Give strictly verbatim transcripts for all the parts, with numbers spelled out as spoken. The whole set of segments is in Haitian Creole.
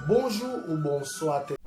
Bonjou ou bonswa, tè.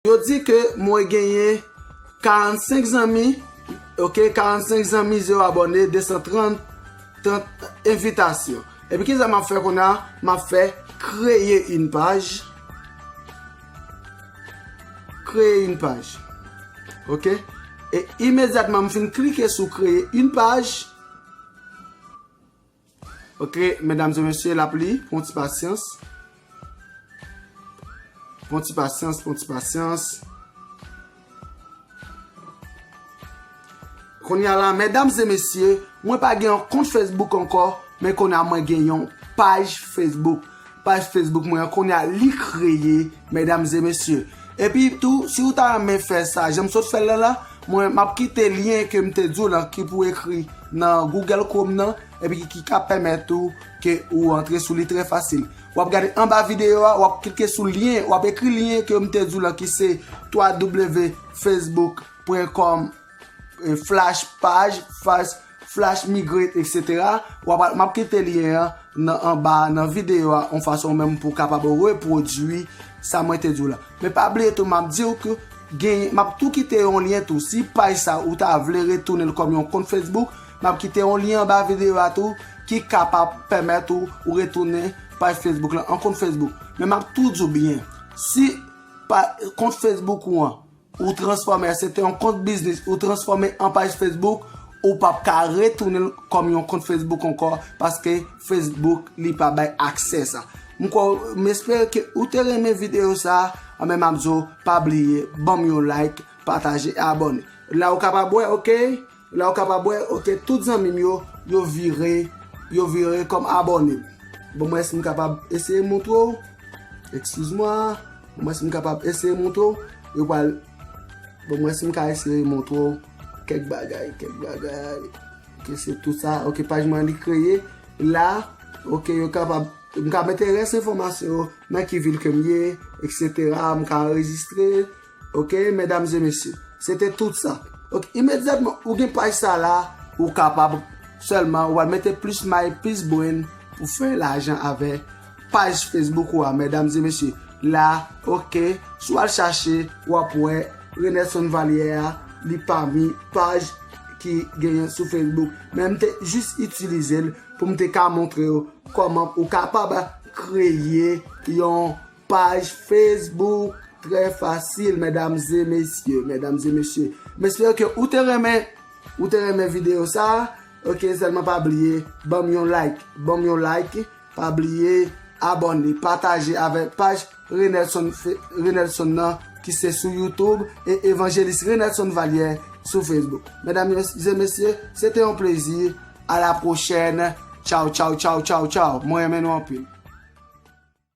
Yo di ke mwen genyen karannsenk zanmi, oke, karannsenk zanmi, zewo abòne, de san trant, trant envitasyon. Epi kisa m ap fè kounye a? M ap fè kreye yon paj. Kreye yon paj. Oke? E imedyatman m fin klike sou kreye yon paj, oke, medam e mesye, l ap li, pran ti pasyans. Pran ti pasyans, pran ti pasyans. Kounye a la, medam e mesye, mwen pa gen yon kont Facebook ankò, men kounye a mwen gen yon paj Facebook. Paj Facebook mwen an, kounye a li kreye, medam e mesye. Epi tou, si w ta renmen fè sa, jan m sot fè l la la, mwen, m ap kite lyen ke m te di w lan ki pou ekri nan Google Chrome nan, epi ki, ki ka pèmèt ou ke ou antre sou li trè fasil. W ap gade anba videyo a, w ap klike sou lyen, w ap ekri lyen ke m te di w lan ki se twa w w w facebook pwen kòm, eh, flash paj, flash, flash migrate, et cetera. W ap, m ap kite lyen an nan anba nan videyo a yon fason menm pou w kapab repwodui sa mwen te di w la. Men pa bliye tou, m ap di w ke gen, m ap tou kite yon lyen tou. Si paj sa ou ta vle retounen l kòm yon kont Facebook, m ap kite yon lyen anba videyo a tou ki kapab pèmèt ou, ou retounen paj Facebook la an kont Facebook. Men m ap tou di w byen, si pa, kont Facebook ou an, ou transfòme, se te yon kont biznis, ou transfòme an paj Facebook, ou p ap ka retounen l kòm yon kont Facebook ankò, paske Facebook li pa bay aksè sa. M kwè, m espere ke ou te renmen videyo sa, anben m ap di w, pa bliye, ban m yon like, pataje, abòne. La ou kapab wè, oke? La ou kapab wè, oke, tout zanmi m yo, yo vire, yo vire kòm abòne. Bon, mwen si m kapab eseye montre w. Excuse-moi. Bon, mwen si m kapab eseye montre w. Yo pral, bon, mwen si m ka eseye montre w kèk bagay, kèk bagay. Oke, se tout sa. Oke, paj mwen li kreye. La, oke, yo kapab, m ka mete rès enfòmasyon yo, nan ki vil ke m ye, et cetera. M ka anrejistre. Oke, medam e mesye, se te tout sa. Oke, imedyatman ou gen paj sa la, ou kapab sèlman, ou al mete plis may, plis bren pou fè lajan avè paj Facebook ou a, medam e mesye. La, oke, si w al chache, w ap wè Renelson Valière a, li pami paj ki genyen sou Facebook. Men m te jis itilize l pou m te ka montre w kòman ou kapab kreye yon paj Facebook trè fasil, medam e mesye, medam e mesye. M espere ke ou te renmen, ou te renmen videyo sa. Oke, sèlman pa bliye, ban m yon like, ban m yon like, pa bliye, abòne, pataje avèk paj Renelson, Fe- Renelson nan ki se sou YouTube e Evanjelis Renelson Valière sou Facebook. Medam e mesye, se te yon plezi. A la pwochèn. Tchaw, tchaw, tchaw, tchaw, tchaw. Mwen renmen nou anpil.